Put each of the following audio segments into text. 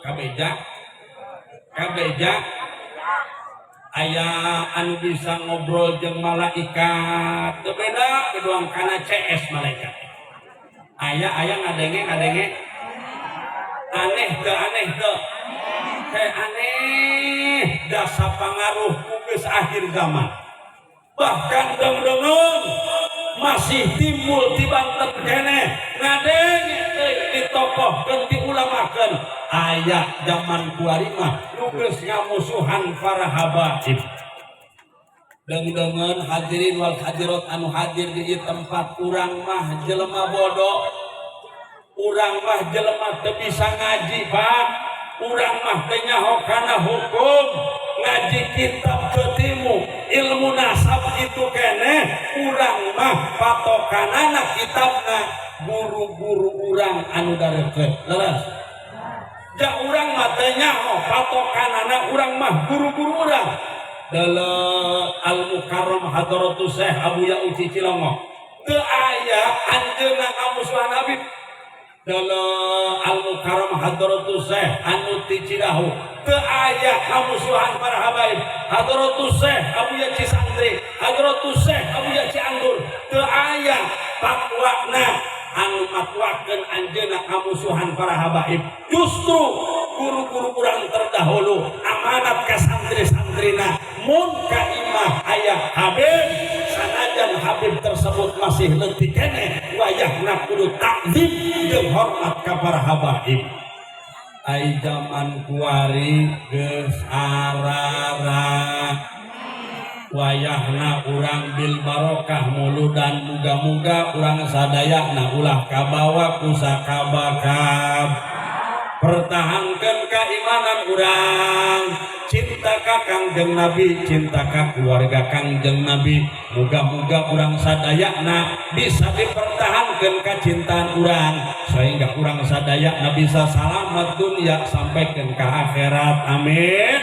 Kabeja kabeja aya anu bisa ngobrol jeung malaikat. Teu beda keduang kana CS malaikat. Aya aya ngadenge ngadenge aneh teu, aneh teu? Teh aneh dasa pangaruh ku geus akhir zaman. Bahkan dengdengeun masih timbul di Banten keneh, ngadenge euy, ditokohkeun, diulamakeun, aya zaman kuari mah nu geus ngamusuhan para habaib. Dengdengeun, hadirin wal hadirat anu hadir di ieu tempat, urang mah jelema bodoh, urang mah jelema teu bisa ngaji, Pak. Urang mah teu nyaho kana hukum, ngaji kitab teu timu, ilmu nasab itu keneh. Urang mah patokanana kitabna guru-guru urang anu dareukeun. Leres ja, urang mah teu nyaho, patokanana urang mah guru-guru urang. Dele Al Mukarram Hadratus Syekh Abuya Uci Cilongok, teu aya anjeunna ngamusuhan Habib. Dele Al Mukarram Hadratus Syekh anu ti Cidahu, teu aya ngamusuhan para habaib. Hadratus Syekh Abuya Cisantri, Hadratus Syekh Abuya Cianggur, teu aya fatwana anu matwakeun anjeunna ngamusuhan para habaib. Justru guru-guru urang terdahulu amanat ka santri-santrina, mun ka imah aya habib, sanajan habib tersebut masih leutik keneh, wayahna kudu takzim jeung hormat ka para habaib. Ai zaman kuari geus arara, wayahna urang bil barokah muludan. Muga-muga urang sadayana ulah kabawa ku sakabakab, pertahankan keimanan urang, cinta ka Kangjeng Nabi, cinta ka keluarga Kangjeng Nabi. Muga-muga urang sadayana bisa dipertahankan kecintaan urang sehingga urang sadayana bisa salamat dunia sampai ke akhirat. Amin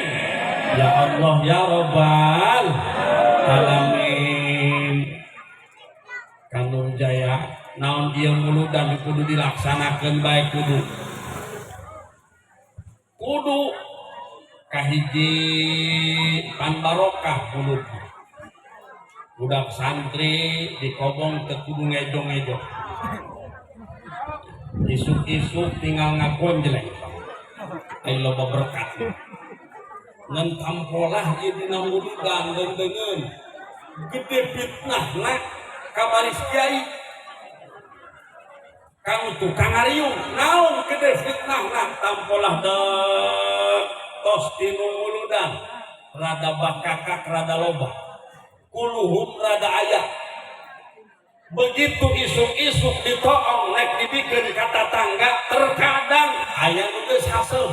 ya Allah ya Robbal alamin. Kanur Jaya, naon ieu muludan kudu dilaksanakan baik? Kudu, kudu. Kahiji, pan barokah mulut. Budak santri di kobong teu kudu ngejo-ngejo, isuk-isuk tinggal ngagonjleng, ayo loba berkat. Ngan tampolah ieu dina muludan, deungeun, gede fitnahna ka baris kiai, kang tukang ngariung. Naon gede fitnahna? Tampolah dek tos tinu muludan, rada bakakak, rada loba kuluhum, rada aya. Begitu isuk-isuk ditoong naik dibikin ka tatangga, terkadang aya nu geus haseum,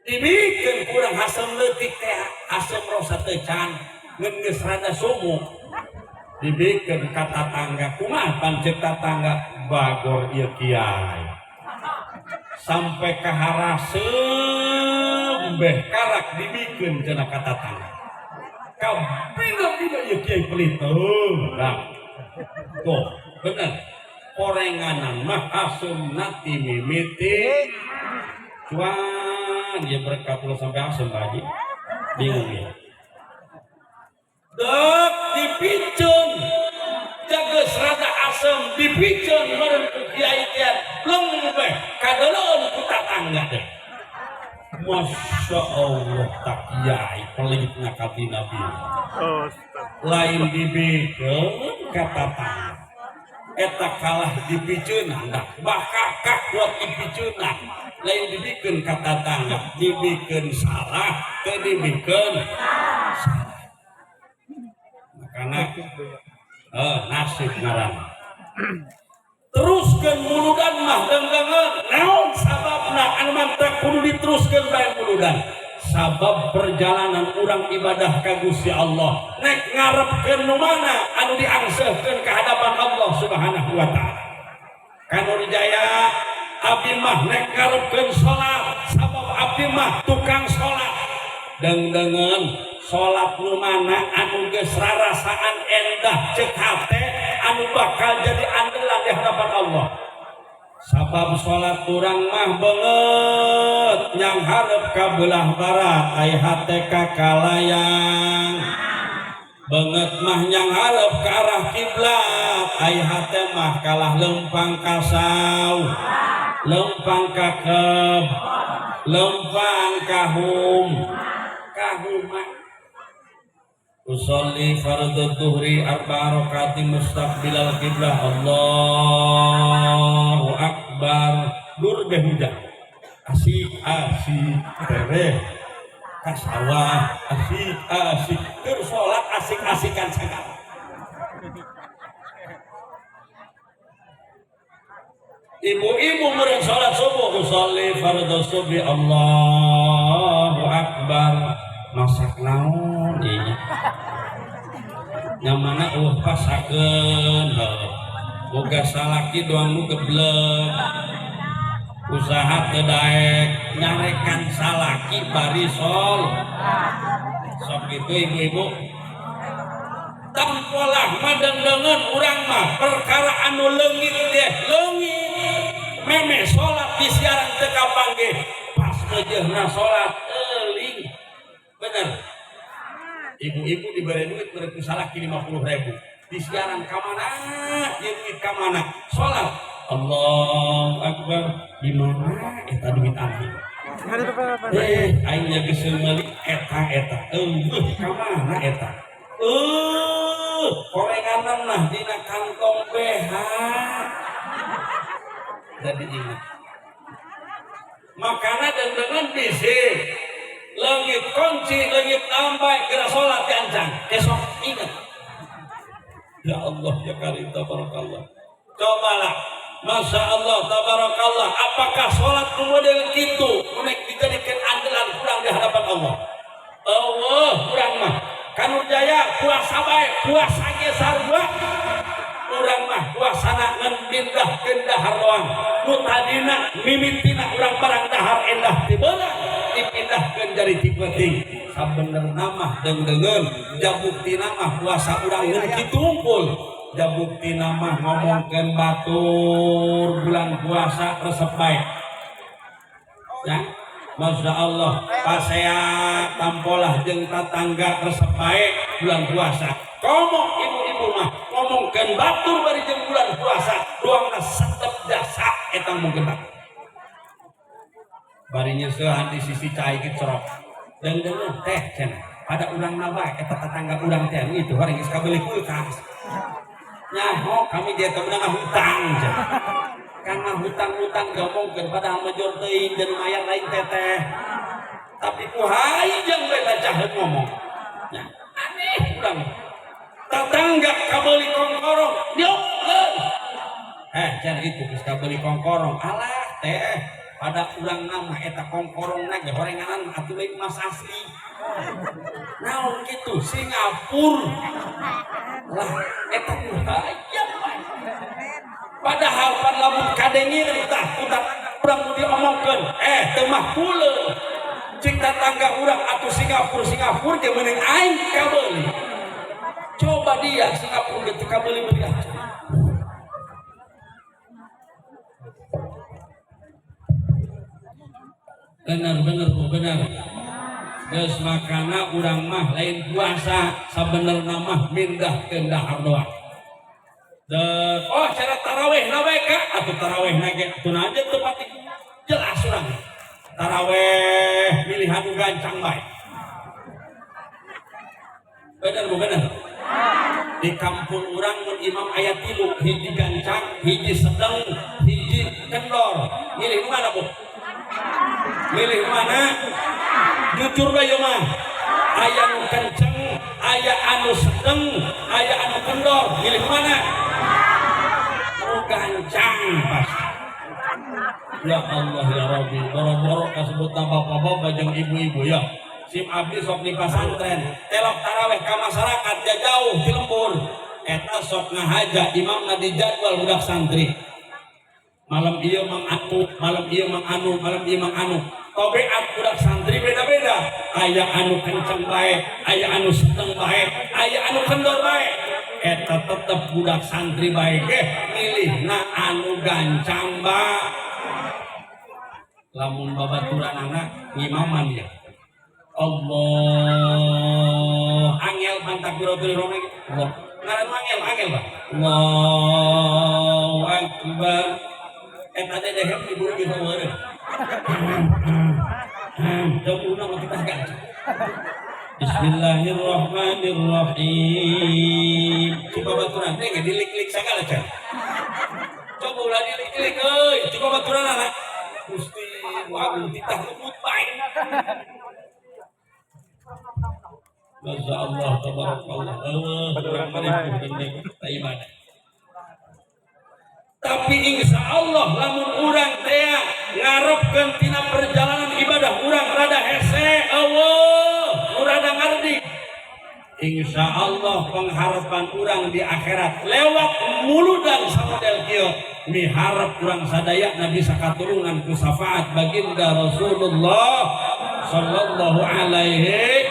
dibikin kurang haseum leutik teh, haseum rosa teh can, ngan geus rada sumuk. Dibikin ka tatangga, kumaha pancek tatangga? "Bagor ieu kiai," sampai ka haraseum beh karak dibikin cenah ka tatangga. "Kabina-bina ieu kiai pelit." Oh, nah tuh bener, korenganan mah haseumna ti mimiti cuan ya berkat ulah sampai asem. Pak Haji bingung ya. Dek dipiceun, jaga rada asem, dipiceun meureun ku kiai teh, leng beh kadeleun ku tatangga teh, "Masya Allah, tak kiai pelit ngakati Nabi." Oh, Lain dibikeun ka tatangga, eta kalah dipiceunan dah bakakak buat dipiceunan. Lain dibikeun ka tatangga, dibikeun salah, teu dibikeun salah. Makana nasib ngaran. Teruskeun muludan mah, dengdengeun, naon sababna anu mantak kudu diteruskeun bae muludan? Sabab perjalanan urang ibadah ka Gusti Allah, nek ngarepkeun nu mana anu diangseuhkeun ka hadapan Allah Subhanahu wa taala. Kanur Jaya, abdi mah nek ngarepkeun salat, sabab abdi mah tukang salat. Dengdengeun, salat nu mana anu geus rarasaan endah cek hate, anu bakal jadi andalan di hadapan Allah? Sabab salat urang mah beungeut nyanghareup ka belah barat, ai hate ka kalayang. Beungeut mah nyanghareup ka arah kiblat, ai hate mah kalah leumpang ka saw, leumpang ka keb, leumpang ka hum, ka huma. Usolli fardhu dhuhri arba'a rakaatin mustaqbilal qiblah, Allahu akbar. Dur be hujan, asik asik tereh ka sawah, asik asik keur salat, asik asikan segala. Ibu-ibu meureun salat subuh, usolli fardhu subuh, Allahu akbar. Masak naon ieu nya? Nyamana eueuh pasakeun heuh. Boga salaki doang nu geblek, usaha teu daek, nyarekan salaki bari sol sok gitu. Ibu-ibu tempolah mah deungeun urang mah perkara anu leungit deh leungit. Meme salat di siaran teu kapanggih, pas meujeuhna salat euling. Bener, ibu-ibu diberi duit, beri ku salaki 50.000, di siaran ka mana ieu duit, ka mana? Salat, Allah akbar, di mana eta duit aing? Eh, aing nya geus meuli eta eta eueuh, ka mana eta? Eh, korenganan mah dina kantong BH. Jadi ingat, makana dengan bisi leungit kunci, leungit nambah geura salat gancang, esok ingat. Ya Allah ya Karim, tabarakallah. Cobalah, Masya Allah, tabarakallah. Apakah sholat model gitu nek dijadikan andalan kurang di hadapan Allah? Allah kurang mah Kanur Jaya puasa baik, puasa ge sarua. Urang mah puasana ngan pindahkeun dahar doang. Nu tadina mimitina urang barang dahar endah ti beurang dipindahkeun jadi ti peuting. Sabenerna mah deung-deungeun, jabuktina mah puasa urang ngan kitu unggul. Jabuktina mah ngomongkeun batur bulan puasa resep bae ya. Masya Allah, pasea tampolah jeung tatangga resep bae bulan puasa. Komo ibu-ibu mah ngomongkeun batur bari jeung bulan puasa doangna setep jasa eta ngomongkeun batur. Bari nyeuseuhan di sisi cai ge cerok. Deung-deungeun teh cenah pada urang na bae eta tetangga urang teh itu hari geus kabeuli kulkas. Nyaho kami dia teh meunang hutang cenah. Karena hutang-hutang diomongkeun, padahal major teuing dan lumayan lain teteh. Tapi ku hayang we caheut ngomong. Ya, aneh urang. Tetangga kabeuli kongkorong diomongkeun. Eh, cenah itu geus kabeuli kongkorong. Alah teh, pada urang nama eta kongkorong na ge horenganan atuh lain emas asli. Naon kitu Singapura. Lah eta ku hayang bae. Padahal pan lamun kadengir tah ku tatangga urang nu diomongkeun, eh teu mah puleuh. Cik tatangga urang atuh Singapura Singapura ge meuneung aing kabeuli. Coba dia Singapura ge teu kabeuli-beuli aja. Bener bener Bu, bener. Geus makana urang mah lain puasa, sabenerna mah mindahkeun dahar doang. Oh cara taraweh na we ka atuh taraweh na ge atuh aja teu pati jelas urang. Taraweh milihan nu gancang bae. Bener Bu, bener. Di kampung urang mun imam aya tilu, hiji gancang, hiji sedeng, hiji kendor. Milih nu mana, Bu? Milih mana? Jujur bae ieu mah. Aya nu kenceng, aya anu sedeng, aya anu kendor. Milih mana? Nu gancang pasti. Ya Allah ya Rabbi, boro-boro kasebut bapak-bapak jeung ibu-ibu ya. Sim abdi sok di pasantren, telok taraweh ka masyarakat jauh di lembur. Eta sok ngahaja imamna di jadwal budak santri. Malam ieu mang anu, malam ieu mang anu, malam ieu mang anu. Tabiat budak santri beda-beda. Aya anu kenceng bae, aya anu sedeng bae, aya anu kendor bae. Eta tetep budak santri bae ge milihna anu gancang ba. Lamun babaturanana ngimaman ya. Allah, angel pan takbiratul ihram ge. Allah. Ngaran angel, angel, Pak. Allahu akbar. Eta teh dehem diburu bisa meureun. Jauh mah kita gancang. Bismillahirrahmanirrahim. Coba baturan teh dilik-lik sagala can. Coba ulah dilik-lik euy, coba baturan anak. Gusti nu agung titah luput bae. Masya Allah, tabarakallah. Allah, urang maripuh geuning ibadah. Tapi insya Allah lamun urang teh ngarepkeun tina perjalanan ibadah urang rada hese, Allah, rada ngardi. Insya Allah pengharapan urang di akhirat lewat muludan samodel kieu miharap urang sadaya nabi sakatulungan ku syafaat baginda Rasulullah sallallahu alaihi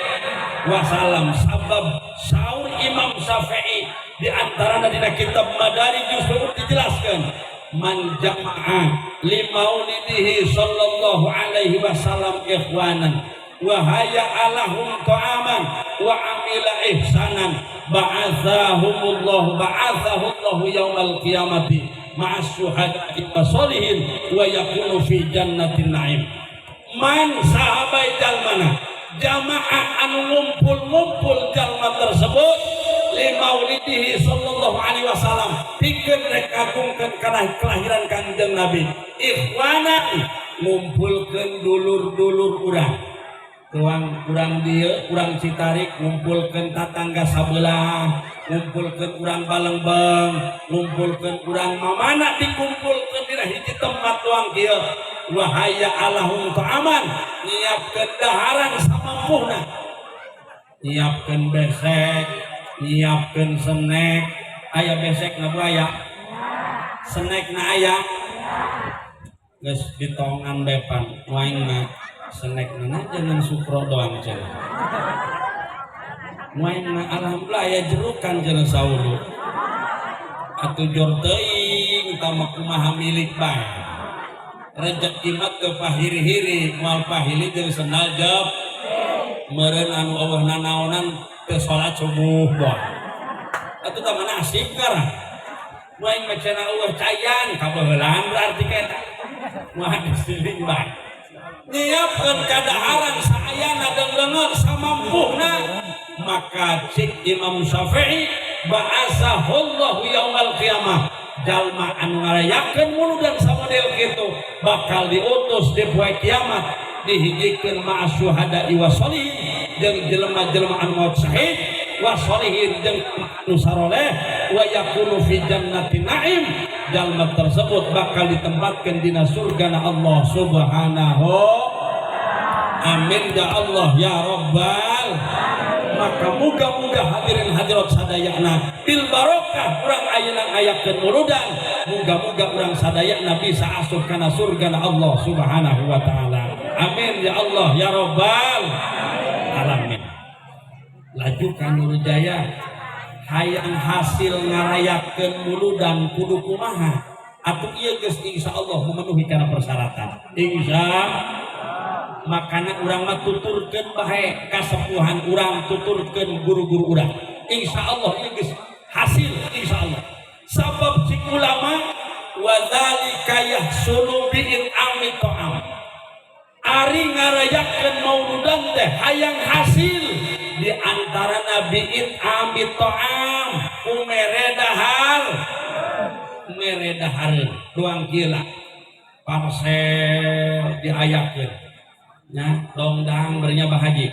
wasallam. Sabab saur Imam Syafi'i di antara dina kitab Madarij justru dijelaskan man jama'a li maulidihi sallallahu alaihi wasallam ikhwanan wa hayya alahum ta'aman wa amila ihsanan ba'athahumullahu ba'athahullahu yaumal qiyamati ma'as syuhada'i wa sholihin wa yakunu fi jannatin na'im. Man sahabai jalmana jamaah anu ngumpul-ngumpul jalma tersebut li maulidihi sallallahu alaihi wasallam pikeun rek ngagungkeun kana kelahiran Kangjeng Nabi, ikhwanan ngumpulkeun dulur-dulur urang, tuang urang dieu, urang Citarik, ngumpulkeun tatangga sabelah, ngumpulkeun urang Balengbeng, ngumpulkeun urang mamana, dikumpulkeun dina hiji tempat tuang kieu, wa hayya alahum ta'aman, nyiapkeun daharan samampuhna, nyiapkeun besek, nyiapkeun snack. Aya besek na, Bu? Aya snack na? Aya geus ditongan bepan waing mah snack na jangan sukro doang cenah. Waing mah alhamdulillah aya jerukan cenah saulu atuh jor teuing tama kumaha milik bae. Rezeki mah teu pahiri-hiri, moal pahili jeung sendal jep meureun anu eueuh nanaonan teu salat subuh boh atuh tah nasib garang. Waing mah cenah eueuh cayan kabeuheulaan, berarti ka eta moal disiling bae. Nyiapkeun kadaharan saayana deung samampuhna, maka cik Imam Syafi'i ba'asahullahu yaumal qiyamah, jalma anu ngarayakeun muludan samodel kitu bakal diutus di poe kiamat dihijikeun ma'as syuhada'i wa sholihin, jeung jelema-jelema anu maut syahid, wa sholihin, jeung anu saroleh, wa yakunu fi jannatin na'im, jalma tersebut bakal ditempatkan dina surga Allah subhanahu. Amin ya Allah ya Rabbal. Maka muga-muga hadirin hadirat sadayana bil barokah urang ayeuna ngayakeun muludan, muga-muga urang sadayana bisa asup kana surga Allah subhanahu wa taala. Amin ya Allah ya Rabbal alamin. Laju ka Nurjaya, hayang hasil ngarayakeun muludan kudu kumaha atuh? Ieu geus insyaallah memenuhi kana persyaratan, insya. Makana urang mah tuturkeun bae kasepuhan urang, tuturkeun guru-guru urang. Insyaallah ieu geus hasil, insyaallah. Sabab cik ulama wa dzalika yahsulu bi it'ami ta'am, ari ngarayakeun mauludan teh hayang hasil di antara nabi it'ami ta'am, ku mere dahar, mere dahareun doang kieu lah, parsel diayakeun nya, dongdang bernya Bah Haji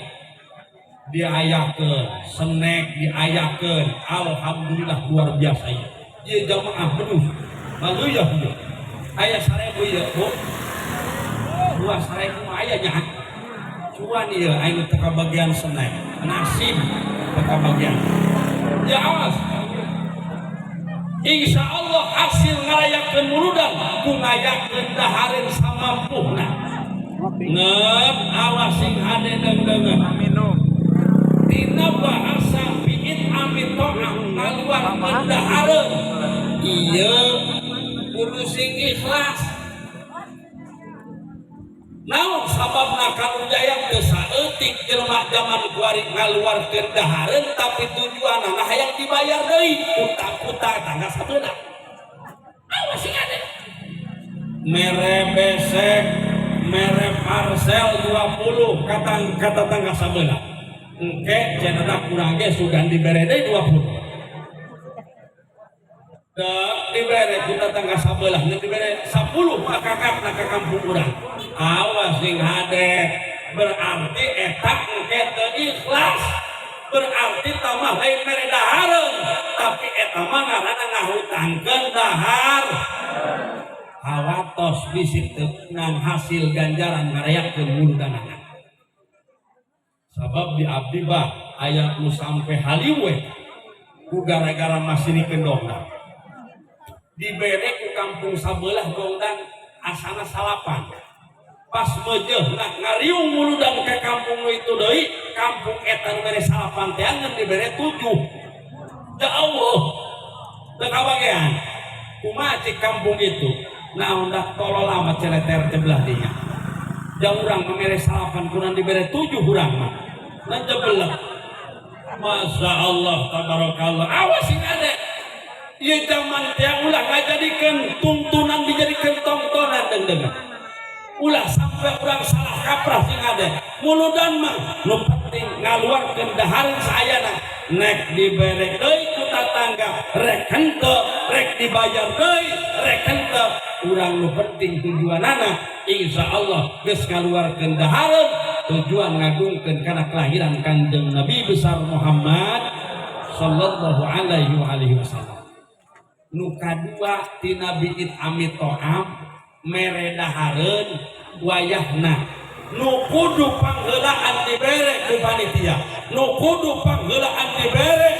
diayakeun, snack diayakeun. Alhamdulillah luar biasa ya. Ieu jamaah penuh malu ya, Bu. Aya 1000 ieu, Bu, 2.000 mah aya nya. Cuan ieu aing teu kabagian snack, nasib teu kabagian ya. Awas, insya Allah hasil ngarayakeun muludan ku ngayakeun dahareun samampuhna. Ngep, awas sing hade deung-deungeun. Minum. Tina bahasa bi'it amit to'am ngaluarkeun Sing ikhlas. Naon sababna kanu jaya? Teu saeutik jelema zaman kuari ngaluarkeun dahareun, tapi tujuanana hayang dibayar deui ku tatangga sabelah. Awas sing hade. Mere besek, mere parcel 20 kata kata tangga sabelah. Engke cenah kurang ge sugan dibere deui 20. Da dibere ku tetangga sabelah, nu dibere 10 kakakna ka kampung urang. Awas sing hade, berarti eta engke teu ikhlas. Berarti tamah lain mere dahareun, tapi eta mah ngaranna ngahutangkeun dahar. Hawatos bisi teu meunang hasil ganjaran ngarayakeun muludanana. Sabab di abdi bah aya nu sampai halieu we ku gara-gara masirikeun dongdang. Dibere ku kampung sabelah dongdang asana salapan. Pas mejeuhna ngariung muludan ke kampung itu deui, kampung eta nu mere salapan teh ngan dibere 7. Ya Allah, teu kabagean. Kumaha cik kampung itu? Naon dak tolol amat celeter teh belah dinya. Jang urang mere salapan kurang dibere 7 urang mah. Nan jebelek. Masya Allah, tabarakallah. Awas sing hade. Ieu zaman teh ulah ngajadikeun tuntunan dijadikeun tongtonan deung-deungan. Ulah sampai urang salah kaprah sing hade. Muludan mah nu penting ngaluarkeun dahareun saayana. Nek dibere deui ku tatangga rek henteu, rek dibayar deui rek henteu. Urang nu penting tujuanana insya Allah geus ngaluarkeun dahareun tujuan ngagungkeun kana kelahiran Kanjeng Nabi besar Muhammad sallallahu alaihi wa alihi wasallam. Nu kadua tina bi ith'amit tha'am, mere dahareun wayahna nu kudu pangheulaan dibere ku panitia, nu kudu pangheulaan dibere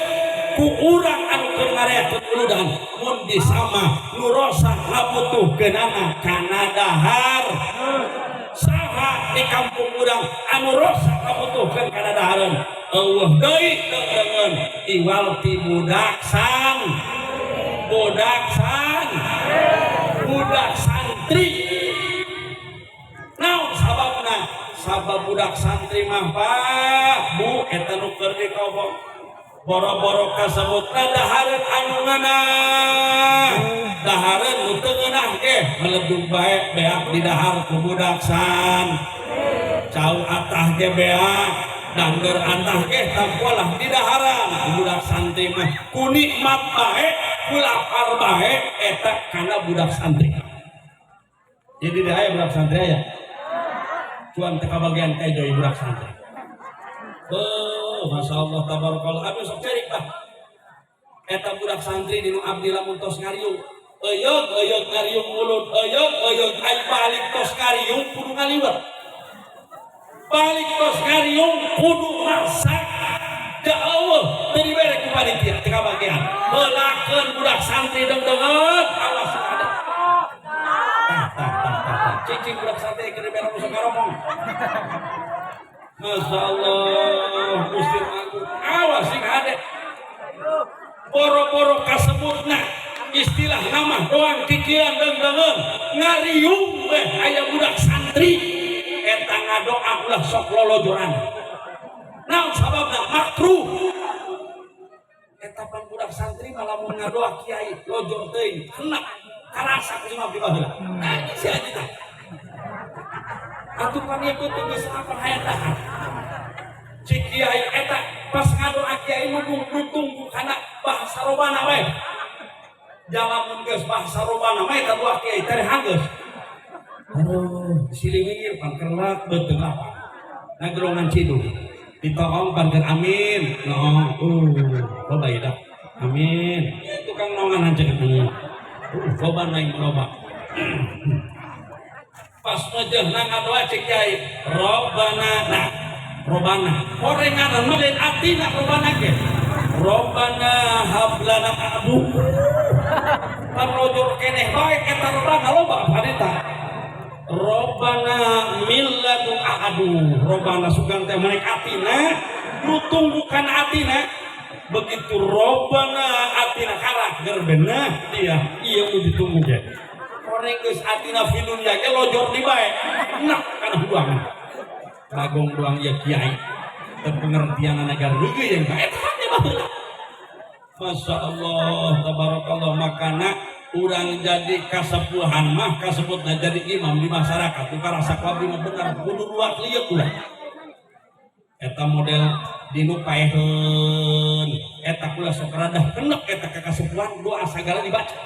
ku urang anu keur ngareakeun muludan. Mun bisa mah nu rosa ngabutuhkeunana kana dahar. Saha di kampung urang anu rosa ngabutuhkeun kana dahareun? Euweuh deui deungeun iwal ti budak san budak san budak santri. Naon sababna? Sabab budak santri mah, Pak, Bu, eta nu keur dikobong boro-boro kasebutna dahareun anu ngeunah, dahareun nu teu ngeunah ge meledug bae beak di dahar ku budak san. Cau atah ge beak, dangger atah ge tampolah di daharan ku budak santri mah. Ku nikmat bae, ku lapar bae eta kana budak santri. Jadi dia aya budak santri aya cuan teu kabagian kejo budak santri. Oh, Masya Allah, tabarakallah. Aduh, sok cerik bah. Eta budak santri di nu abdi lamun tos ngariung. Euyog, euyog ngariung mulut, euyog, euyog ai balik tos ngariung kudu ngaliwet. Balik tos ngariung kudu masak. Ya Allah, teu dibere ku panitia teu kabagian. Heulakeun budak santri deung-deungeun, awas ada. Tah, tah, tah, tah, tah. Cicing budak santri keur dibere musuh karomong. Masya Allah, Gusti Agung. Awas sing hade. Boro-boro kasebutna istilah nama doang kikian deung-deungeun ngariung weh aya budak santri eta ngadoa ulah sok lolojoran. Naon sababna? Makruh. Eta pan budak santri malah mun ngadoa kiai lojor teuing hendak karasa ku imam di baheula. Nah, si anjing tah. Atuh pan ieu teu geus apa hayang dahar. Cik kiai eta pas ngadoa kiai nu tunggu kana bahasa robana we. Jalamun geus bahasa robana we eta doa kiai teh hageus. Aduh, siliwir pan kerlak beuteung lapang. Nagelongan cidung. Ditoong pan keur amin. Noong, loba ieu dah. Amin. Tukang nongan anjeun amin. Loba naing loba. Pas mejeuhna ngadoa cek kiai, Robbana, nah, Robbana. Orenganan mah lain atina Robbana ge. Robbana hablana aduh. Pan rojor keneh bae eta Robbana loba paneta. Robbana milladun aduh, Robbana sugan teh menek atina, nu tunggu kana atina. Begitu Robbana atina karak gerbenah dia, ieu nu ditunggu ge. Rek geus atina fi dunya ge lojor di bae. Enak kana huangan. Bagong doang ya kiai. Teu pengertian anak rugi yang bae eta teh baheula. Masya Allah, tabarakallah, makana urang jadi kasepuhan mah kasebutna jadi imam di masyarakat. Itu rasa ku abdi mah bener kudu ruak lieu ulah. Eta model dinu paeheun, eta kula sok rada kenek eta ka kasepuhan doa sagala dibaca.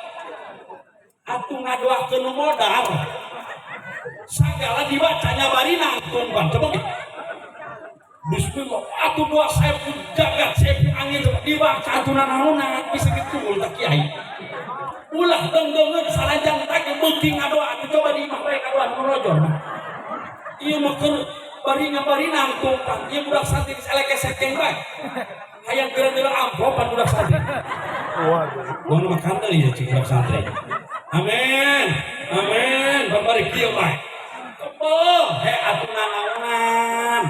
Atuh ngadoakeun nu modar. Sagala dibaca nyabarina tumpan coba ge. Bismillah, atuh doa saya pun jagat, saya pun angin dibaca atuh nanaonan bisa kitu ulah kiai. Ulah dongdongeun sanajan tag beuki ngadoa atuh coba di imah bae kadoa nu rojor. Ieu mah keur bari ngabarinang tumpang, ieu budak santri selek-sekeng bae. Hayang geura-geura amplopan budak santri. Waduh. Gua mah kandel ieu cik budak santri. Amin. Amin. Bari kieu bae. Kebel he atuh nanaonan.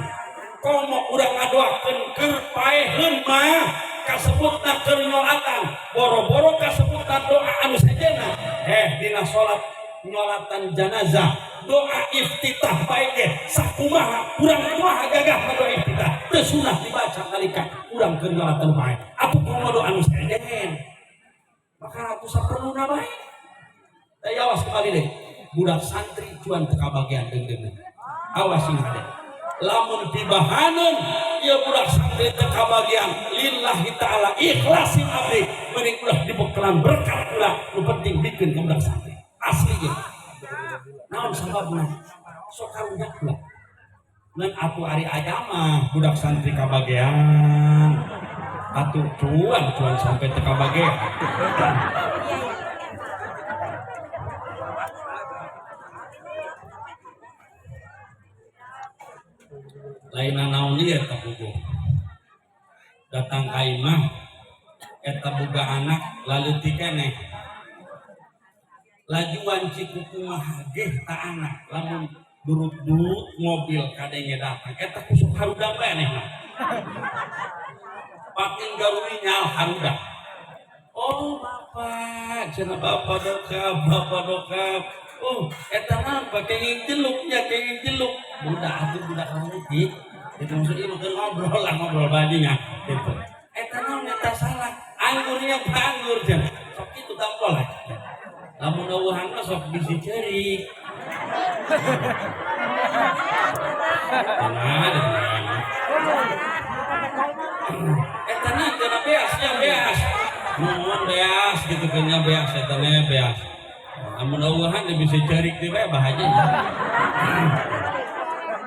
Komo urang ngadoakeun keur paeheun mah kasebutna keur nyolatan, boro-boro kasebutna doa anu sejenna. Heh dina salat nyolatan janazah, doa iftitah bae ge sakumaha urang kumaha gagah doa iftitah teu sunah dibaca nalika urang keur nyolatan bae. Atuh komo doa anu sejen. Maka atuh saperluna bae. Tapi awas kembali deh, budak santri cuan teu kabagian deung-deungeun. Awas sing hade. Lamun pibahaneun ieu budak santri teu kabagian lillahi ta'ala ikhlasin abdi mending ulah dibekelan berkat ulah nu penting bikeun ka budak santri. Asli ge. Naon sababna? Sok karunya ulah. Ngan atuh ari aya mah budak santri kabagian. Atuh cuan sampai teu kabagian. Lain naon ieu eta buku. Datang ka imah eta boga anak laleutik keneh. Lajuan cikuku mah geh ta anak lamun durut-durut mobil kadenge datang eta kusuk harudang bae anehna. Pating garulinyal harudang. Oh bapak, cenah bapak dokap, bapak dokap. Oh, eta naon pak kenging jeluknya, kenging jeluk. Budak atuh budak leutik. Itu maksudnya mah keur ngobrol lah, ngobrol badinya gitu. Eta naon eta salah. Anggurnya pak anggur cenah. Sok kitu tampol lah. Lamun eueuhan mah sok bisi ceurik. Nah, eta naon cenah beas nya beas. Nuhun beas gitu kan nya beas eta nya beas. Lamun eueuhan dia bisa ceurik deui bae bahagia.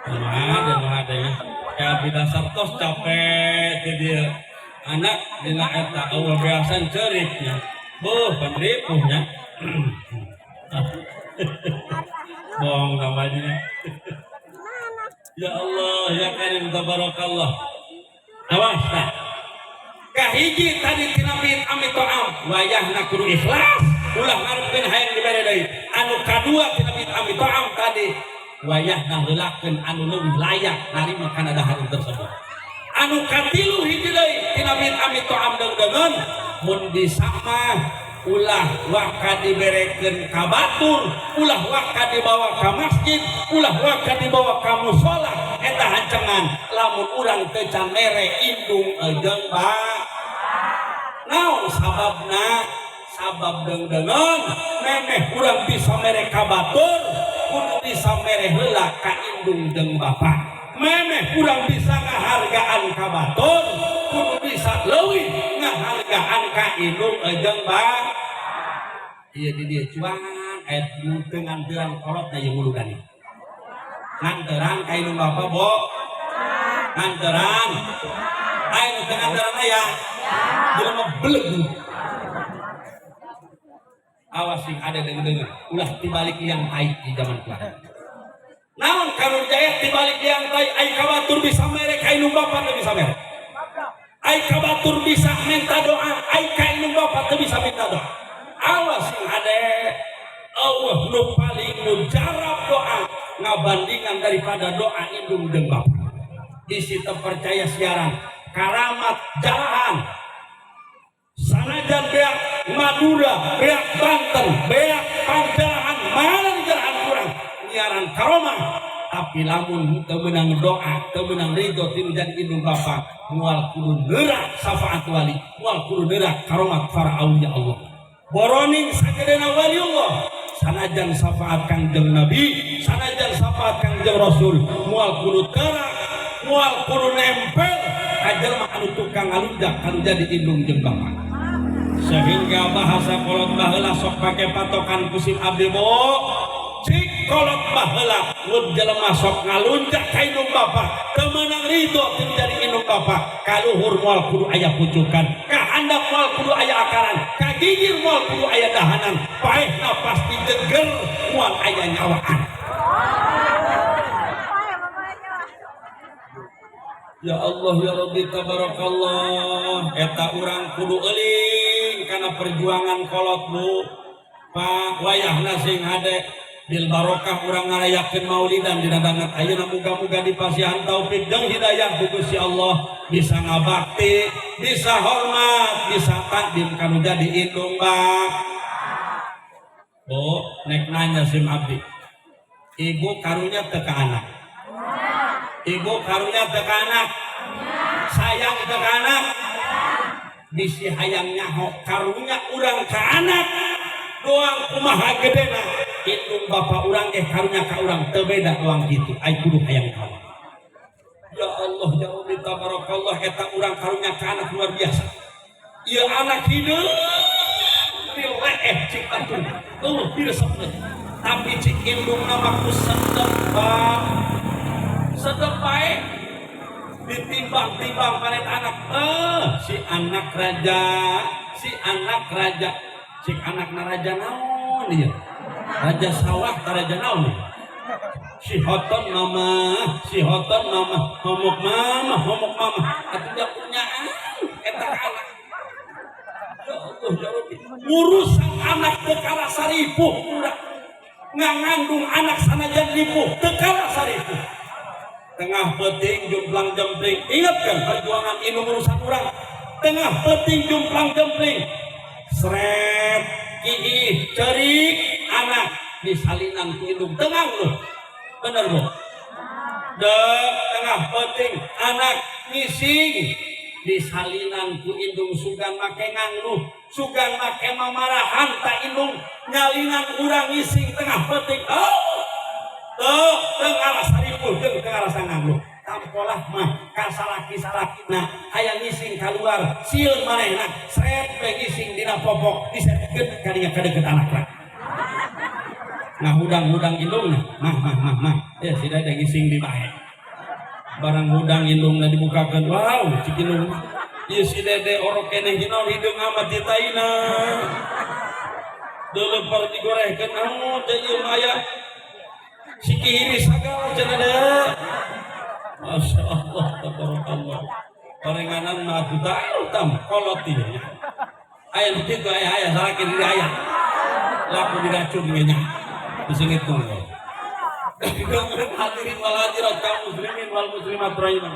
Nah, ada mah ada ya. Ya abdi dasar tos capek teh dia. Anak dina eta eueuh beasan ceurik nya. Beuh panripuh nya. Bohong namanya. Ya Allah ya Karim tabarakallah. Awas nah. Kahiji tadi tina amit to'am wayahna kudu ikhlas ulah ngarepkeun hayang dibere deui. Anu kadua tina amit to'am tadi wayahna heulakeun anu leuwih layak narima kana dahareun tersebut. Anu katilu hiji deui tina amit to'am deung-deungeun mun bisa mah ulah waka diberekeun ka batur, ulah waka dibawa ka masjid, ulah waka dibawa ka mushola eta hancengan lamun urang teu can mere indung jeung ba. Naon sababna? Sabab deung-deungeun memeh urang bisa mere ka batur, kudu bisa mere heula ka indung jeung bapa. Memeh urang bisa ngahargaan ka batur, kudu bisa leuwih ngahargaan ka indung jeung ba. Ieu di dieu cuan aya nu teu nganteurang kolot na ieu nguludan ieu. Nganteurang ka indung bapa bo. Nganteurang. Aya nu teu nganteurang aya. Jelema beleg. Awas sing ada deung-deungeun, ulah tibalik liang tai di zaman kiwari. Naon karun jaya tibalik liang tai ai ka batur bisa mere ka indung bapa teu bisa mere. Ai ka batur bisa minta doa, ai ka indung bapa teu bisa minta doa. Awas sing ade eueuh nu paling mujarab doa ngabandingan daripada doa indung jeung bapa. Bisi teu percaya siaran karamat jalahan sanajan beak Madura, beak Banten, beak Panjalahan, mana di jalahan kurang nyiaran karomah. Tapi lamun teu meunang doa, teu meunang ridho tinu jadi indung bapa, moal kudu neurak syafaat wali, moal kudu neurak karomat para aulia Allah. Boroning sagedena wali Allah, sanajan syafaat Kangjeng Nabi, sanajan syafaat Kangjeng Rasul, moal kudu terak, moal kudu nempel ka jelema anu tukang ngalunjak kanu jadi indung jeung bapa. Sehingga bahasa kolot baheula sok pake patokan ku sim abdi, Bu. Cik kolot baheula, mun jelema sok ngalunjak ka indung bapa, teu meunang ridho teu jadi indung bapa, kaluhur moal kudu aya pucukan, ka handap moal kudu aya akaran, ka gigir moal kudu aya dahanan, paehna pasti jeger, moal aya nyawaan. Ya Allah, ya Rabbi, tabarakallah. Eta urang kudu eling kana perjuangan kolot, Bu, Pak. Wayahna sing hade bil barokah urang ngarayakeun maulidan dina danget ayeuna. Muga-muga dipasihan taufik jeung hidayah ku Gusti Allah, bisa ngabakti, bisa hormat, bisa takdim kanu jadi indung bak. Bu, nek nanya sim abdi, ibu karunya teu ka anak? Ibu karunya teu ka anak? Sayang teu ka anak? Bisi hayang nyaho karunya urang ka anak doang kumaha gedena, indung bapak urang ge karunya ka urang teu beda doang kitu. Ai kudu hayang kawa. Ya Allah, ya Rabbi, tabarakallah. Eta urang karunya ka anak luar biasa. Ieu anak hideung dileeh cik batur tuh diresepkeun, tapi cik indungna mah ku sedep, Pak, sedep bae ditimbang-timbang panet anak. Eh, si anak raja, si anak raja. Cik anak raja naon ieu? Raja sawah ta raja naon ieu? Si hoton mama, si hoton mama, homok mama, homok mama. Atuh dia punya eta anak. Ya Allah, ya Rabbi. Ngurusan anak teu karasa ripuh urang. Ngangandung anak sanajan ripuh teu karasa ripuh. Tengah peuting jumplang jempling. Ingat kan perjuangan indung urusan urang. Tengah peuting jumplang jempling. Seret, kiih, cerik, anak disalinan ku indung tengah lu. Bener, Bu? Dek, tengah peuting anak ngising disalinan ku indung, sugan make ngangluh, sugan make mamarahan ta indung nyalinan urang ngising tengah peuting. Oh, tuh teu ngarasa ripuh jeung teu ngarasa ngangluh. Tampolah mah ka salaki-salakina hayang ngising keluar, sieun manehna, seret we ngising dina popok, diseretkeun kadinya ka deukeut anakna. Ngahudang-hudang indungna, mah, mah, mah, mah, ya si dede ngising di bae. Barang hudang indungna dibukakeun, wow, cik indung, ieu si dede orok keneh ginaon, hideung amat ditaina. Deuleupar digorehkeun, naon teh ieu mah, aya si kiri sagala cenah deui. Masya Allah, tabarakallah. Orenganan mah atuh taruh tam kolot ieu nya. Aya nu kitu, aya, aya salaki di aya. Laku diracun ge nya. Bisa ngitung. Hadirin wal hadirat, kaum muslimin wal muslimat rahimah.